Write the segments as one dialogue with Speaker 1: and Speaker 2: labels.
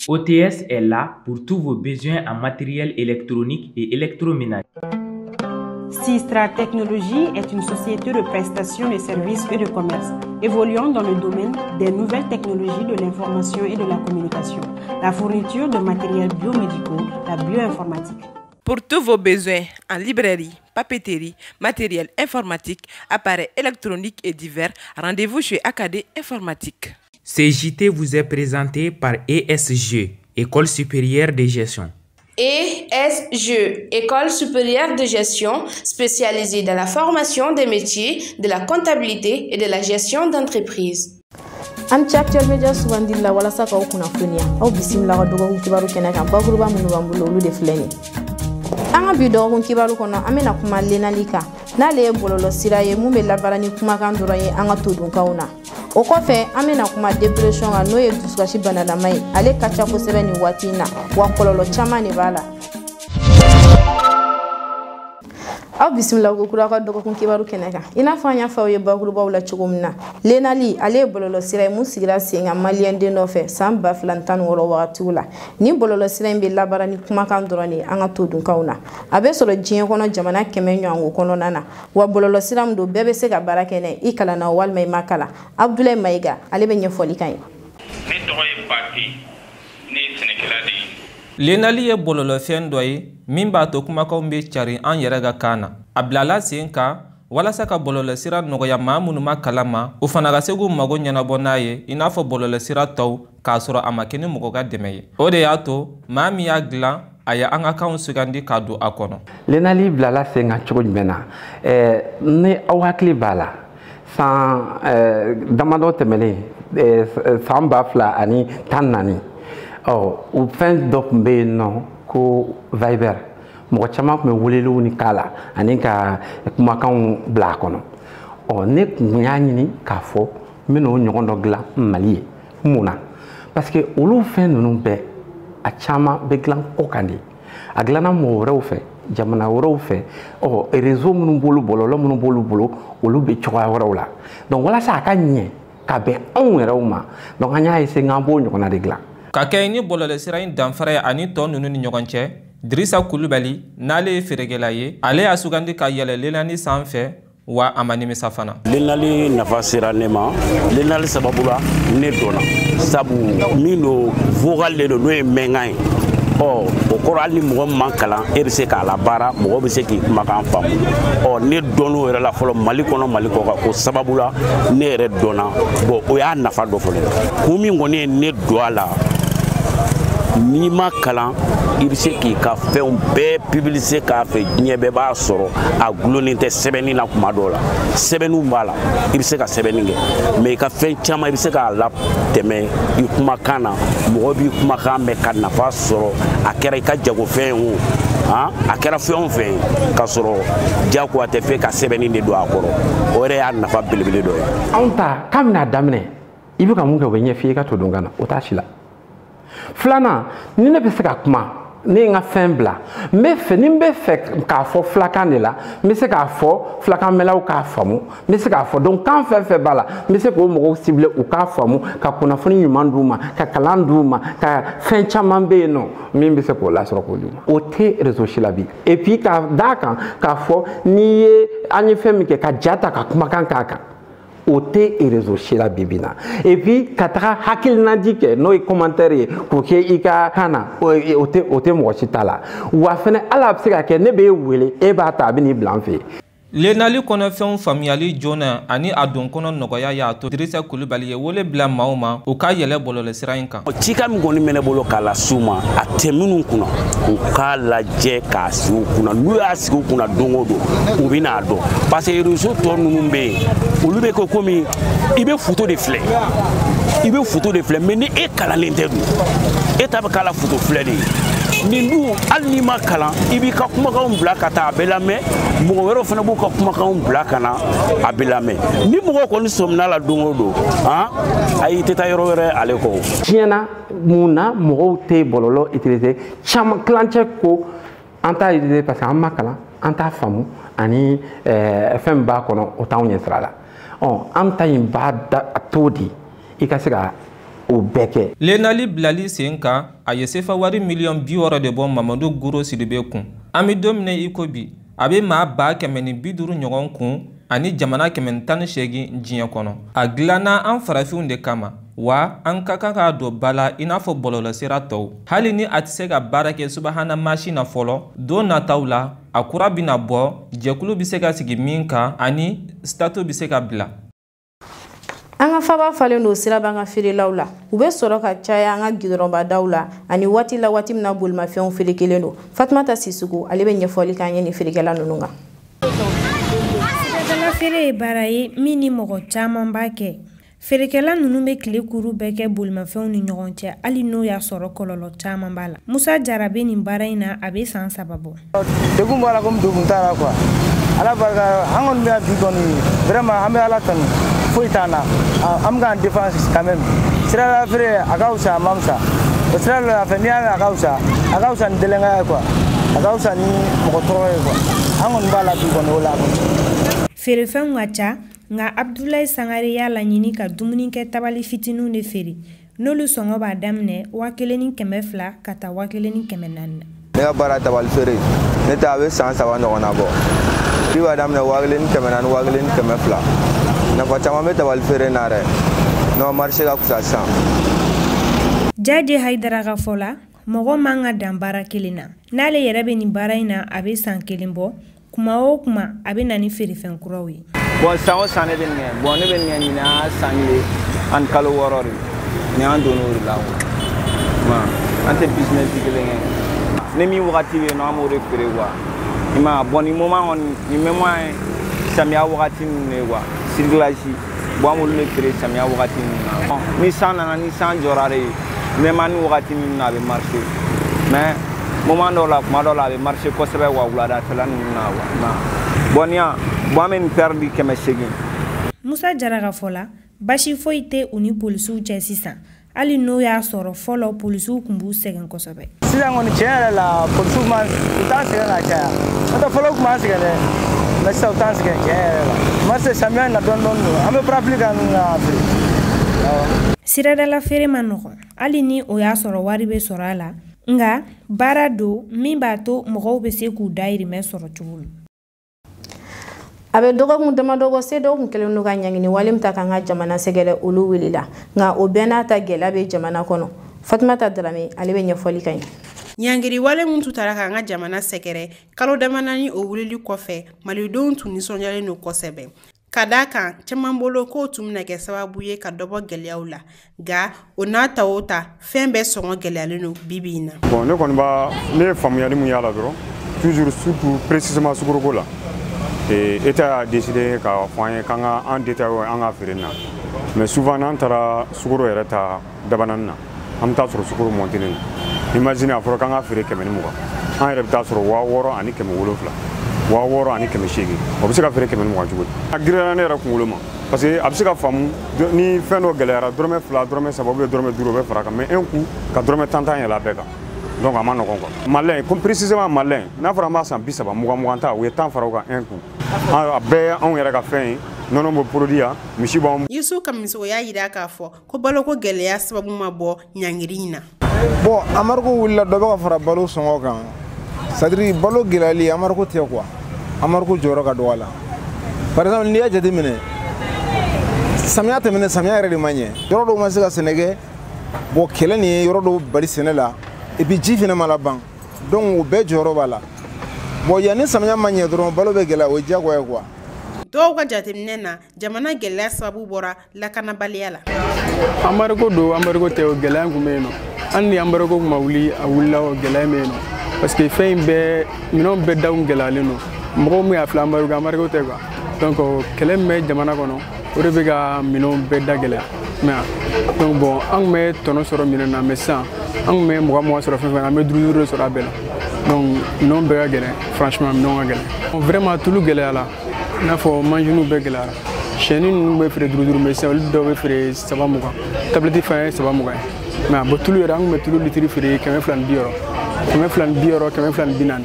Speaker 1: OTS est là pour tous vos besoins en matériel électronique et électroménager.
Speaker 2: Sistra Technologies est une société de prestation de services et de commerce évoluant dans le domaine des nouvelles technologies de l'information et de la communication, la fourniture de matériels biomédicaux, la bioinformatique.
Speaker 3: Pour tous vos besoins en librairie, papeterie, matériel informatique, appareils électroniques et divers, rendez-vous chez AKD Informatique.
Speaker 1: Ce JT vous est présenté par ESG, École supérieure de gestion.
Speaker 4: ESG, École supérieure de gestion spécialisée dans la formation des métiers, de la comptabilité et de la gestion d'entreprise.
Speaker 5: An ci Actuel Media sugandili la walasa k'aw kunnafoniya, aw bisimila ka dɔgɔkun kibaru kɛnɛ kan. Bakuruba minnu b'an bolo, olu de filɛ nin. An ka bi dɔgɔkun kibaru kɔnɔ, an bɛna kuma Lenali kan, n'ale ye bɔlɔlɔ sira ye mun bɛ labaara ni kumakan dɔrɔn ye an ka todunkanw na. O kɔfɛ, an bɛna kuma dépression kan, n'o ye dusukasi banalama ye. Ale ka ca kosɛbɛ nin waati in na, wa kɔlɔlɔ caman de b'a la. Aw bisimila ko kura ka dɔgɔkun kibaru kɛnɛ kan. I n'a fɔ an y'a fɔ aw ye bakurubaw la cogo min na, Lenali, ale ye bɔlɔlɔ sira ye mun sigira sen kan maliyɛn den dɔ fɛ san 2016 wagatiw la. Ni bɔlɔlɔ sira in bɛ labaara ni kumakan dɔrɔn de ye an ka todunkanw na. A bɛ sɔrɔ diɲɛ kɔnɔ jamana 100 ɲɔgɔnko kɔnɔna na, wa bɔlɔlɔ sira min don, bɛɛ bɛ se ka baara kɛ n'a ye, i kalanna walima i ma kalan. Abdoulaye Mayiga, ale bɛ ɲɛfɔli kan ye.
Speaker 6: Ne tɔgɔ ye Pati, ne ye sɛnɛkɛla de ye.
Speaker 7: Lenali ye bɔlɔlɔfɛn dɔ ye min b'a to kumakanw bɛ cari an yɛrɛ ka kan na. A bilala sen kan walasa ka bɔlɔlɔsira nɔgɔya maa minnu ma kalan ma, o fana ka se k'u mago ɲɛnabɔ n'a ye i n'a fɔ bɔlɔlɔsira tɔw, k'a sɔrɔ a ma kɛ ni mɔgɔ ka dɛmɛ ye. O de y'a to maa min y'a dilan, a ye an ka kanw sugandi k'a don a kɔnɔ.
Speaker 8: Lenali bilala sen kan cogo jumɛn na? Ni aw hakili b'a la, san damadɔ tɛmɛnen, san 2014, ɔ o fɛn dɔ tun bɛ yen nɔ ko Viber. Mɔgɔ caman tun bɛ weleliw ni k'a la ani ka kumakanw bila a kɔnɔ. Ɔ ne tun y'a ɲini k'a fɔ n bɛna o ɲɔgɔn dɔ dilan Mali ye. Mun na? Parce que olu fɛn ninnu bɛɛ, a caman bɛ dilan kɔ kan de. A dilanna mɔgɔ wɛrɛw fɛ, jamana wɛrɛw fɛ. Ɔ réseau minnu b'olu, bɔlɔlɔ minnu b'olu bolo, olu bɛ cogoya wɛrɛw la. Donc walasa a ka ɲɛ ka bɛn anw yɛrɛw ma, donc an y'a essayer k'an b'o ɲɔgɔnna de dilan.
Speaker 7: Ka kɛ ni bɔlɔlɔsira in danfara ye ani tɔ ninnu ni ɲɔgɔn cɛ, Dirisa Kulubali, n'ale ye feerekɛla ye, ale y'a sugandi ka yɛlɛ Lenali sanfɛ, wa a ma nimisa fana.
Speaker 9: Lenali nafa sera ne ma. Lenali sababu la ne dɔnna, sabu min don, vocal de don, n'o ye mɛnkan ye. Ɔ o kɔrɔ, hali ni mɔgɔ min ma kalan, e bɛ se k'a labaara, mɔgɔ bɛ se k'i kumakan faamu. Ɔ ne dɔnn'o yɛrɛ la fɔlɔ Mali kɔnɔ, Mali kɔ kan, o sababu la ne yɛrɛ dɔnna. Bon, o y'a nafa dɔ fɔlɔ ye. Kun min kɔni ye ne don a la, n'i ma kalan, i bɛ se k'i ka fɛnw bɛɛ publier k'a fɛ, diɲɛ bɛɛ b'a sɔrɔ. A gulonnen tɛ sɛbɛnni na, kuma dɔw la sɛbɛnniw b'a la, i bɛ se ka sɛbɛnni kɛ, mais i ka fɛn caman, i bɛ se k'a latɛmɛ i kumakan na, mɔgɔ b'i kumakan mɛn ka nafa sɔrɔ. A kɛra i ka jagofɛn ye o, han, a kɛra fɛn o fɛn ye, k'a sɔrɔ diyagoya tɛ f'e ka sɛbɛnni de don a kɔrɔ. O yɛrɛ y'a nafa belebele dɔ ye.
Speaker 8: Anw ta k'a bɛna daminɛ, i bɛ ka mun kɛ, o bɛ ɲɛf'i ye i ka to don kan na, o t'a si la. Filanan, ni ne bɛ se ka kuma, ne ye n ka fɛn bila, n bɛ fɛ, ni n bɛ fɛ k'a fɔ filakan de la, n bɛ se k'a fɔ filakanmɛlaw k'a faamu, n bɛ se k'a fɔ. Donc kan fɛn fɛn b'a la, n bɛ se k'o mɔgɔw cibler, u k'a faamu, ka kunnafoni ɲuman d'u ma, ka kalan d'u ma, ka fɛn caman bɛ yen nɔ min bɛ se k'o lasɔrɔ k'o d'u ma. O tɛ réseau si la bi. Et puis ka d'a kan k'a fɔ n'i ye an ye fɛn min kɛ, ka ja ta ka kumakan k'a kan, o tɛ réseau si la bi bi na. Et puis ka taga hakilinadi kɛ, n'o ye commentaire ye, k'o kɛ i ka kan na, o tɛ mɔgɔ si ta la. Wa fɛnɛ, hali a bɛ se ka kɛ ne b'e wele, e b'a ta, a bɛ n'i bila an fɛ yen.
Speaker 7: Lenali kɔnɔfɛnw faamuyali joona ani a don kɔnɔ nɔgɔya y'a to Dirisa Kulubali ye wele bila maaw ma, u ka yɛlɛ bɔlɔlɔsira in kan.
Speaker 9: Cikan min kɔni bɛ ne bolo k'a las'u ma, a tɛ minnu kunna, u k'a lajɛ k'a sigi u kunna. N'u y'a sigi u kunna don o don, u bɛ n'a dɔn, parce que réseau tɔ ninnu bɛ yen, olu bɛ kɛ komi i bɛ photo de filɛ, i bɛ photo de filɛ, mais ni e kalannen tɛ dun, e ta bɛ k'a la photo filɛ de ye. Nin dun, hali n'i ma kalan, i b'i ka kumakanw bila ka taa, a bɛ lamɛn. Mɔgɔ wɛrɛw fana b'u ka kumakanw bila ka na, a bɛ lamɛn. Ni mɔgɔ kɔni sɔmina la don o don, han, ayi, i tɛ taa yɔrɔ wɛrɛ ale kɔ.
Speaker 8: Tiɲɛ na, mun na mɔgɔw tɛ bɔlɔlɔ utiliser? Caman kilancɛ ko an t'a utiliser parce que an ma kalan, an t'a faamu, ani fɛn min b'a kɔnɔ, o t'anw ɲɛ sira la. Ɔ an ta in b'a da a t'o di i ka se ka o bɛɛ kɛ.
Speaker 7: Lenali bilali sen kan, a ye sefa wari miliyɔn 60 de bɔ Mamadu Goro Sidibe kun. An bɛ don min na i ko bi, a bɛ maa 150 ɲɔgɔn kun ani jamana 118 diɲɛ kɔnɔ. A dilanna an farafinw de kama, wa an ka kan k'a don ba la i n'a fɔ bɔlɔlɔsira tɔw. Hali ni a tɛ se ka baara kɛ subahana mansin na fɔlɔ, don nataw la a kura bɛna bɔ, jɛkulu bɛ se ka sigi min kan ani statut bɛ se ka bila.
Speaker 5: An ka faba falen don siraba ka feerelaw la, u bɛ sɔrɔ ka caya an ka gidɔrɔnbadaw la ani waati la waati min na bolimafɛnw feerekelen don. Fatumata Sisuko ale bɛ ɲɛfɔli k'an ye nin feerekɛla ninnu kan.
Speaker 10: Siradala feere ye baara ye min ni mɔgɔ caman b'a kɛ. Feerekɛla ninnu bɛ tile kuru bɛɛ kɛ bolimafɛnw ni ɲɔgɔn cɛ, hali n'o y'a sɔrɔ kɔlɔlɔ caman b'a la. Musa Jara bɛ nin baara in na, a bɛ san 3 bɔ.
Speaker 11: Degun b'a la komi degun t'a la quoi. Ala barika an kɔni bɛ yan bi kɔni, vraiment an bɛ Ala tanu, foyi t'an na. An bɛ k'an défense quand même. Sirada feere a ka fisa, a ma fisa. O sirada fɛ n'i y'a mɛn a ka fisa, a ka fisa ni délinquant ye quoi. A ka fisa ni mɔgɔ tɔɔrɔ ye quoi. An kɔni b'a la bi kɔni o la kɔni.
Speaker 10: Feerefɛnw ka ca. Nka Abdulayi Sangare y'a laɲini ka dumuni kɛ tabali fitininw de feere, n'olu sɔngɔ b'a daminɛ 1200 ka taa 1400 na.
Speaker 12: Ne ka baara tabali feere, ne ta a bɛ san 3 ɲɔgɔnna bɔ. Prix b'a daminɛ 1400 1200. Nafa caman bɛ tabali feere na dɛ. Non, marché ka fisa sisan.
Speaker 10: Jaje Hayidara ka fɔ la, mɔgɔ man ka dan baara kelen na. N'ale yɛrɛ bɛ nin baara in na, a bɛ san 1 bɔ. Kuma o kuma a bɛ na ni feerefɛn kuraw ye.
Speaker 11: Bon, san o san ne bɛ nin kɛ. Bon, ne bɛ nin kɛ ɲinan san 1 ani kalo 6 de. Nin y'an donn'o de la quoi. An tɛ business kelen kɛ. Ni min wagati bɛ yen nɔ, an b'o de feere quoi. I m'a ye, bon nin moment kɔni, nin moment ye samiya wagati ninnu de ye quoi. Circulage, bon an b'olu de feere samiya wagati ninnu na. Ni san nana, ni san jɔra de, nɛɛmani wagati ninnu na a bɛ marcher. Mais moment dɔw la, kuma dɔw la a bɛ marcher kosɛbɛ wa wuladafɛla ninnu na wa. Bon nin yan, bon an bɛ nin paire di 800.
Speaker 10: Musa Jara ka fɔ la, basi foyi tɛ u ni polisiw cɛ sisan, hali n'o y'a sɔrɔ fɔlɔ polisiw tun b'u sɛgɛn kosɛbɛ.
Speaker 11: Sisan kɔni tiɲɛ yɛrɛ la, polisiw ma u t'an sɛgɛn ka caya. N'o tɛ fɔlɔ u tun b'an sɛgɛn dɛ, mais sisan u t'an sɛgɛn tiɲɛ yɛrɛ la. Ma se samiya in na dɔɔni dɔɔni don, an bɛ parapluie kan ninnu na feere.
Speaker 10: Siradala feere ma nɔgɔn, hali ni o y'a sɔrɔ wari bɛ sɔrɔ a la. Nka baara don min b'a to mɔgɔw bɛ se k'u dahirimɛ sɔrɔ cogo min.
Speaker 5: A bɛ dɔgɔkun damadɔ bɔ, se dɔw kun kɛlen don ka ɲangini wale min ta k'an ka jamana sɛgɛrɛ, olu wulila. Nka o bɛɛ n'a ta gɛlɛya bɛ jamana kɔnɔ. Fatumata Darame ale bɛ ɲɛfɔli kɛ.
Speaker 2: Ɲangiri wale min tun taara k'an ka jamana sɛgɛrɛ kalo damadɔ o wulili kɔfɛ, malidenw tun nisɔndiyalen don kosɛbɛ. Ka d'a kan caman bolo k'o tun bɛna kɛ sababu ye ka dɔ bɔ gɛlɛyaw la, nka o n'a ta o ta fɛn bɛɛ sɔngɔ gɛlɛyalen don bi bi in na.
Speaker 13: Bon, ne kɔni b'a ne ye faamuyali mun y'a la dɔrɔn, toujours surtout précisément sukoroko la. État a décidé k'a fɔ an ye k'an ka an détaillé an ka feere na, mais souvent n'an taara sukoro yɛrɛ ta dabanani na, an bɛ taa sɔrɔ sukoro montelen don. Imagine a fɔra k'an ka feere 120, an yɛrɛ bɛ taa sɔrɔ 6700. 6800, o bɛ se ka feere 120 cogo di? A girinyara ne yɛrɛ kunkolo ma, parce que a bɛ se ka faamu ni fɛn dɔ gɛlɛyara, dɔrɔmɛ 2, dɔrɔmɛ 3 ou bien dɔrɔmɛ 5 o bɛ fara a kan, mais un coup ka dɔrɔmɛ 10 yɛlɛ a bɛɛ kan, donc a ma nɔgɔn quoi. Malien, comme précisément malien, n'a fɔra an b'a san 30, 20 ta, u ye 10 fara o kan un coup. A bɛɛ ye anw yɛrɛ ka fɛn ye, nɔnɔ bɛ produit yan, misi b'anw.
Speaker 2: Yusu Kamisogo y'a jira k'a fɔ ko baloko gɛlɛya sababu ma bɔ ɲangiri in na.
Speaker 14: Bon, embargo wulila, dɔ bɛ ka fara balo sɔngɔ kan. C'est-à-dire balo gɛlɛyali embargo tɛ quoi. Embargo jɔyɔrɔ ka dɔgɔ a la. Par exemple n'i y'a jateminɛ, samiya tɛmɛnen, samiya yɛrɛ de ma ɲɛ. Yɔrɔ dɔw ma se ka sɛnɛ kɛ, bon kɛlɛ nin ye yɔrɔ dɔw bali sɛnɛ la, et puis ji fɛnɛ ma laban. Donc o bɛɛ jɔyɔrɔ b'a la. Bon yanni samiya ma ɲɛ dɔrɔn balo bɛ gɛlɛya, o ye diyagoya ye quoi.
Speaker 2: Dɔw ka jateminɛ na, jamana gɛlɛya sababu bɔra lakanabaliya la.
Speaker 15: Embargo don, embargo tɛ, o gɛlɛya kun bɛ yen nɔ. Hali ni embargo kun ma wuli, a wulila o gɛlɛya bɛ yen nɔ. Parce que fɛn in bɛɛ, minɛnw bɛɛ dakun gɛlɛyalen don. Mɔgɔw min y'a filɛ embargo tɛ quoi. Donc kɛlɛ min bɛ jamana kɔnɔ, o de bɛ ka minɛnw bɛɛ da gɛlɛya. Mais donc bon, an kun bɛ tɔnɔ sɔrɔ minɛn na, mais sisan an kun bɛ 20 sɔrɔ fɛn fɛn na, an bɛ 5 de sɔrɔ a bɛɛ la. Donc minɛnw bɛɛ ka gɛlɛn, franchement minɛnw ka gɛlɛn. Vraiment tulu gɛlɛyara, i n'a fɔ manjiniw bɛɛ gɛlɛyara. Sɛni ninnu bɛ feere 5 mais sisan olu dɔw bɛ feere 3,20. Tablette fana ye 3,20 ye. Mais bon tulu yɛrɛ, an kun bɛ tulu litiri feere 260, 260, 240.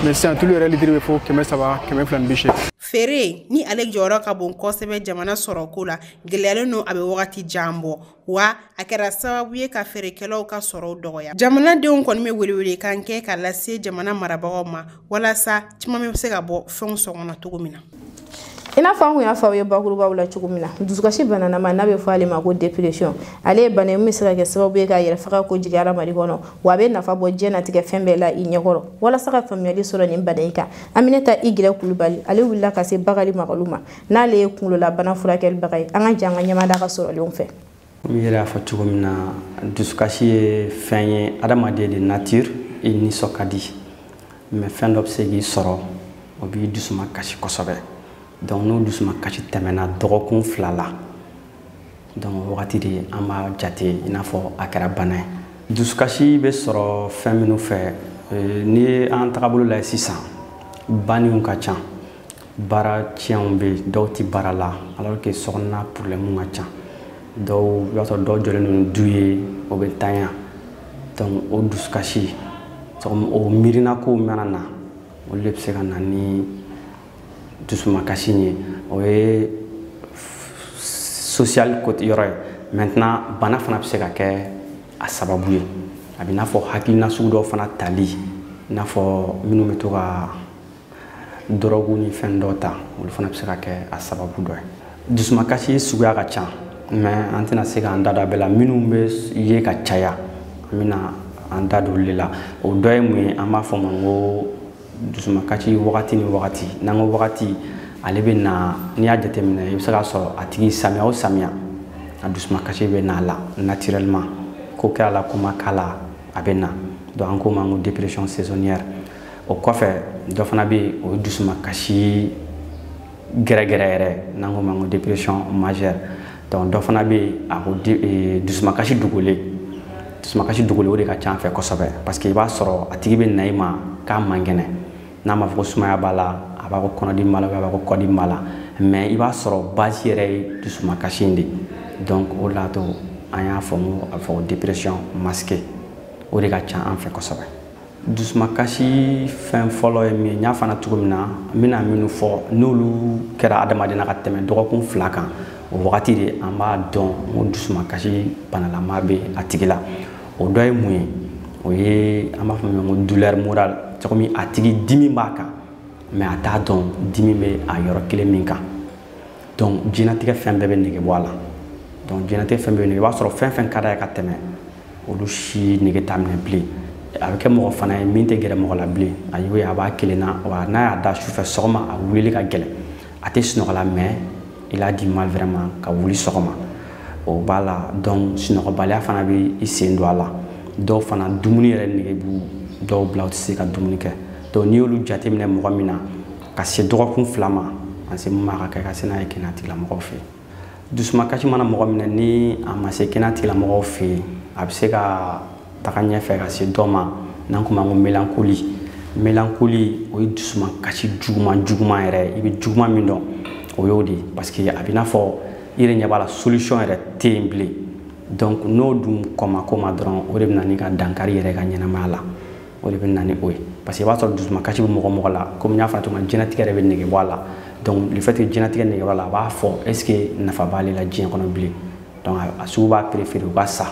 Speaker 15: Mais sisan tulu yɛrɛ litiri bɛ fo 300, 280.
Speaker 2: Feere ni ale jɔyɔrɔ ka bon kosɛbɛ jamana sɔrɔko la, gɛlɛyalen don a bɛ wagati jan bɔ, wa a kɛra sababu ye ka feerekɛlaw ka sɔrɔw dɔgɔya. Jamanadenw kɔni bɛ welewelekan kɛ ka lase jamana marabagaw ma walasa caman bɛ se ka bɔ fɛnw sɔngɔ na cogo min na.
Speaker 5: I n'a fɔ an kun y'a fɔ aw ye bakurubaw la cogo min na, dusukasi bananama n'a bɛ fɔ ale ma ko dépression, ale ye bana ye min bɛ se ka kɛ sababu ye k'a yɛrɛ faga ko jigin hadamaden kɔnɔ, wa a bɛ nafa bɔ diɲɛnatigɛ fɛn bɛɛ la i ɲɛkɔrɔ. Walasa ka faamuyali sɔrɔ nin bana in kan, Aminata Igirɛ Kulubali ale wulila ka se Bakari Magalu ma, n'ale ye kunkololabana furakɛlibaga ye. An ka jɛ an ka ɲɛmada ka sɔrɔlenw fɛ.
Speaker 16: Komi i yɛrɛ y'a fɔ cogo min na, dusukasi ye fɛn ye, adamaden de nature i nisɔn ka di, mais fɛn dɔ bɛ se k'i sɔrɔ o b'i dusuma kasi kosɛbɛ. Donc n'o dusuma kasi tɛmɛna dɔgɔkun 2 la, donc o wagati de an b'a jate i n'a fɔ a kɛra bana ye. Dusukasi bɛ sɔrɔ fɛn minnu fɛ, n'i ye an tagabolo lajɛ sisan, banniw ka ca, baara tiɲɛw bɛ yen, dɔw tɛ baara la, alors que sokɔnɔna problème ka ca, dɔw i b'a sɔrɔ dɔw jɔlen don du ye, o bɛ tanya. Donc o dusukasi, o miirinakow mana na, olu de bɛ se ka na ni dusumakasi ye. O ye social côté yɔrɔ ye. Maintenant bana fana bɛ se ka kɛ a sababu ye, a bɛ n'a fɔ hakilina sugu dɔw fana tali, i n'a fɔ minnu bɛ to ka dɔrɔgu ni fɛn dɔw ta, olu fana bɛ se ka kɛ a sababu dɔ ye. Dusumakasi suguya ka ca, mais an tɛna se k'an da don a bɛɛ la. Minnu bɛ ye ka caya, an bɛna an da don olu de la. O dɔ ye mun ye? An b'a fɔ o ma ko dusumakasi wagati ni wagati. N'an ko wagati, ale bɛ na, n'i y'a jateminɛ, i bɛ se k'a sɔrɔ a tigi samiya o samiya, a dusumakasi bɛ na a la naturellement. Ko kɛra la, ko ma k'a la, a bɛ na. Donc an k'o ma ko dépression saisonnière. O kɔfɛ, dɔ fana bɛ yen, o ye dusumakasi gɛrɛgɛrɛ yɛrɛ, n'an k'o ma ko dépression majeure. Donc dɔ fana bɛ yen, a ko dusumakasi dogolen. Dusumakasi dogolen, o de ka ca an fɛ kosɛbɛ, parce que i b'a sɔrɔ a tigi bɛ na i ma k'a man kɛnɛ. N'a ma fɔ ko sumaya b'a la, a b'a ko kɔnɔdimi b'a la, a b'a ko kɔdimi b'a la, mais i b'a sɔrɔ base yɛrɛ ye dusumakasi in de. Donc o de y'a to an y'a fɔ n ko a bɛ fɔ ko dépression masquée, o de ka ca an fɛ kosɛbɛ. Dusumakasi fɛn fɔlɔ ye min ye, n y'a fana cogo min na, n bɛna minnu fɔ, n'olu kɛra adamaden na ka tɛmɛ dɔgɔkun 2 kan, o wagati de an b'a dɔn n ko dusumakasi banalama bɛ a tigi la. O dɔ ye mun ye? O ye an b'a fɔ min ma ko douleur morale. C'est comme a tigi dimi b'a kan, mais a t'a dɔn dimi bɛ a yɔrɔ kelen min kan. Donc diɲɛlatigɛ fɛn bɛɛ bɛ nege bɔ a la. Donc diɲɛlatigɛ fɛn bɛɛ bɛ nege, i b'a sɔrɔ fɛn fɛn ka d'a ye ka tɛmɛ, olu si nege t'a minɛ bilen. A bɛ kɛ mɔgɔ fana ye min tɛ gɛrɛ mɔgɔ la bilen. A y'o ye, a b'a kelen na, wa n'a y'a da sufɛ sɔgɔma, a wulili ka gɛlɛn. A tɛ sunɔgɔ la, mais il a du mal vraiment ka wuli sɔgɔma. O b'a la. Donc sunɔgɔbaliya fana bɛ i sen don a la. Dɔw fana dumuni yɛrɛ nege b'u dɔw bila, u tɛ se ka dumuni kɛ. Donc n'i y'olu jateminɛ mɔgɔ min na ka se dɔgɔkun 2 ma, an se mun ma ka kɛ ka se n'a ye kɛnɛya tigilamɔgɔw fɛ yen. Dusumakasi mana mɔgɔ minɛ ni a ma se kɛnɛya tigilamɔgɔw fɛ yen, a bɛ se ka taga ɲɛfɛ ka se dɔ ma, n'an k'o ma ko mélancolie. Mélancolie, o ye dusumakasi juguman juguman yɛrɛ ye. I bɛ juguman min dɔn, o y'o de ye, parce que a bɛ n'a fɔ i yɛrɛ ɲɛ b'a la, solution yɛrɛ tɛ yen bilen. Donc n'o dun kɔma ko ma dɔrɔn, o de bɛ na ni ka dankari yɛrɛ ka ɲɛnamaya la. O de bɛ na ni o ye, parce que i b'a sɔrɔ dusumakasi bɛ mɔgɔ mɔgɔ la, komi n y'a fɔ cogo min na, diɲɛlatigɛ yɛrɛ bɛ nege bɔ a la. Donc le fait que diɲɛlatigɛ nege bɔ a la, a b'a fɔ est ce que nafa b'ale la diɲɛ kɔnɔ bilen. Donc a sugu b'a préféré u ka sa.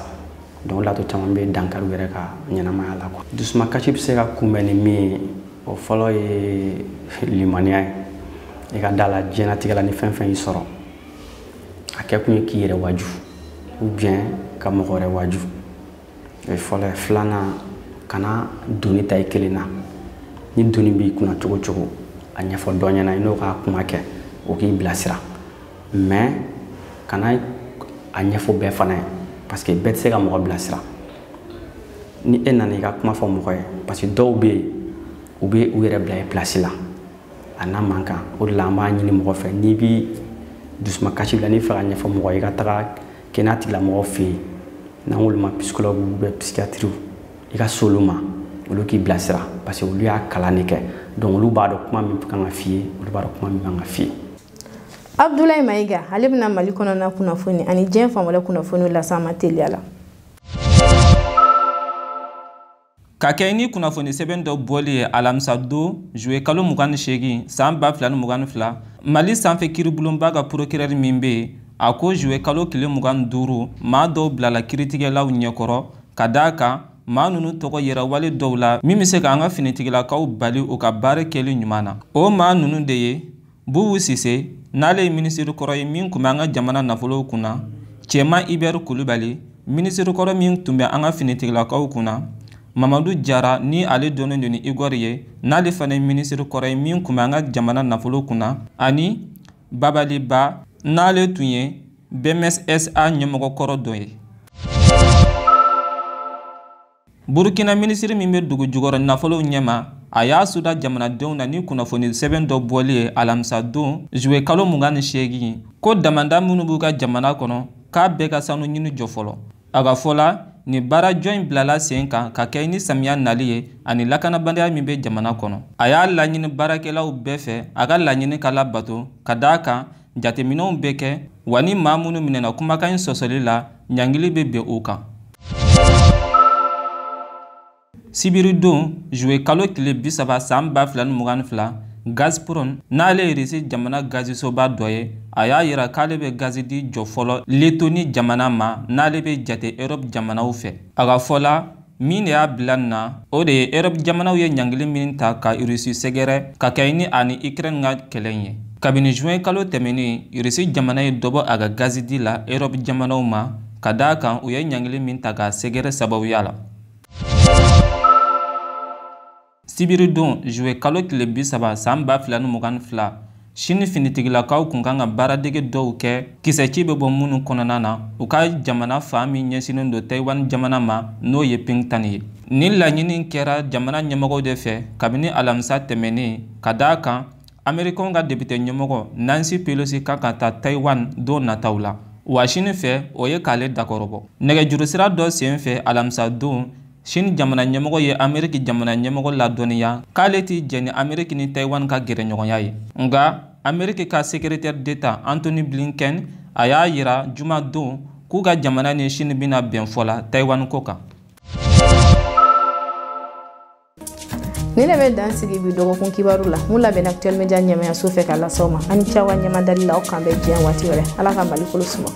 Speaker 16: Donc o de y'a to caman bɛ dankari u yɛrɛ ka ɲɛnamaya la quoi. Dusumakasi bɛ se ka kunbɛn ni min ye, o fɔlɔ ye limaniya ye. I ka da la diɲɛlatigɛ la, ni fɛn fɛn y'i sɔrɔ, a kɛ kun ye k'i yɛrɛ waju ou bien ka mɔgɔ wɛrɛ waju. O ye fɔlɔ ye. Filanan, kana doni ta i kelen na. Ni doni b'i kunna cogo cogo, a ɲɛfɔ dɔ ɲɛna, i n'o ka kuma kɛ, o k'i bilasira. Mais kana a ɲɛfɔ bɛɛ fana ye, parce que bɛɛ tɛ se ka mɔgɔ bilasira. Ni e nana i ka kuma fɔ mɔgɔ ye, parce que dɔw bɛ yen, u bɛ u yɛrɛ bila i place la, a n'a man kan. O de la an b'a ɲini mɔgɔ fɛ, n'i bi dusumakasi bila, n'i fɛ ka ɲɛfɔ mɔgɔ ye, i ka taga kɛnɛya tigilamɔgɔw fɛ yen, n'an k'olu ma psychologue ou bien psychiatre, i ka se olu ma, olu k'i bilasira, parce que olu y'a kalan de kɛ. Donc olu b'a dɔn kuma min kan ka f'i ye, olu b'a dɔn kuma min kan ka f'i ye.
Speaker 5: Abdoulaye Maïga, ale bɛna Mali kɔnɔna kunnafoni ani diɲɛ fan wɛrɛ kunnafoniw lase an ma teliya la.
Speaker 7: Ka kɛ ni kunnafoni sɛbɛn dɔ bɔli ye alamisa don juwe kalo 28 san 2022, Mali sanfɛ kiiribulonba ka procureur min bɛ yen, a ko juwe kalo tile 25 maa dɔw bilala kiiritigɛlaw ɲɛkɔrɔ ka d'a kan maa ninnu tɔgɔ yera wale dɔw la min bɛ se k'an ka finitigilakaw bali u ka baara kɛli ɲuman na. O maa ninnu de ye Bubu Sise, n'ale ye minisiri kɔrɔ ye min tun bɛ an ka jamana nafolow kunna, Cɛman Ibɛri Kulubali, minisiri kɔrɔ min tun bɛ an ka finitigilakaw kunna, Mamadu Jara ni ale dɔnnen don ni Igor ye, n'ale fana ye minisiri kɔrɔ ye min tun bɛ an ka jamana nafolo kunna, ani Babali Ba, n'ale tun ye BMSSA ɲɛmɔgɔ kɔrɔ dɔ ye. Burukina minisiri min bɛ dugu jukɔrɔ nafolow ɲɛma, a y'a suda jamanadenw na ni kunnafoni sɛbɛn dɔ bɔli ye alamisa don juwe kalo 28 ko damanda minnu b'u ka jamana kɔnɔ k'a bɛɛ ka sanu ɲini jɔ fɔlɔ. A ka fɔ la, nin baarajɔ in bilala sen kan ka kɛ ni samiya nali ye ani lakanabaliya min bɛ jamana kɔnɔ. A y'a laɲini baarakɛlaw bɛɛ fɛ a ka laɲini ka labato ka d'a kan jateminɛw bɛ kɛ, wa ni maa minnu minɛna kumakan in sɔsɔli la, ɲangili bɛ bin u kan. Sibiridon juwe kalo tile 30 san 2022, Gazprom, n'ale ye Irisi jamana gazisoba dɔ ye, a y'a yira k'ale bɛ gazi di jɔ fɔlɔ Letoni jamana ma n'ale bɛ jate Europe jamanaw fɛ. A ka fɔ la, min de y'a bila nin na, o de ye Europe jamanaw ye ɲangili min ta ka Irisi sɛgɛrɛ ka kɛ ni ani Ukraine ka kɛlɛ ye. Kabini juin kalo tɛmɛnen, Irisi jamana ye dɔ bɔ a ka gazi di la Europe jamanaw ma ka d'a kan u ye ɲangili min ta k'a sɛgɛrɛ sababuya la. Sibiridon juwe kalo tile 30 san 2022, Sini finitigilakaw kun kan ka baaradege dɔw kɛ kisɛci bɛ bɔ minnu kɔnɔna na u ka jamana fan min ɲɛsinnen don Taïwan jamana ma, n'o ye Pingtan ye. Nin laɲini kɛra jamana ɲɛmɔgɔw de fɛ kabini alamisa tɛmɛnen ka d'a kan Américains ka député ɲɛmɔgɔ Nancy Pelosi kan ka taa Taïwan don nataw la. Wa sini fɛ o ye k'ale dakɔrɔbɔ. Nɛgɛjurusira dɔ sen fɛ alamisa don, Sini jamana ɲɛmɔgɔ ye Ameriki jamana ɲɛmɔgɔ ladɔnniya k'ale t'i jɛn ni Ameriki ni Taïwan ka gɛrɛɲɔgɔnya ye. Nka Ameriki ka secrétaire d'État Anthony Blinken a y'a yira jumadon k'u ka jamana ni Sini bɛna bɛn fɔ la Taïwan ko kan.
Speaker 5: Ni ne bɛ dan sigi bi dɔgɔkun kibaru la mun labɛnna Actuel Media ɲɛmayaso fɛ ka lase aw ma. An ni cawa ɲɛmadali la, aw kan bɛ diɲɛ waati wɛrɛ. Ala ka Mali kolo suma.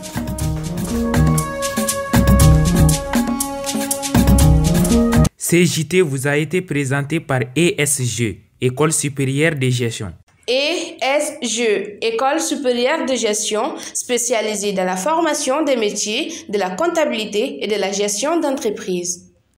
Speaker 1: CJT vous a été présenté par ESG, École supérieure de gestion.
Speaker 4: ESG, École supérieure de gestion, spécialisée dans la formation des métiers, de la comptabilité et de la gestion d'entreprise.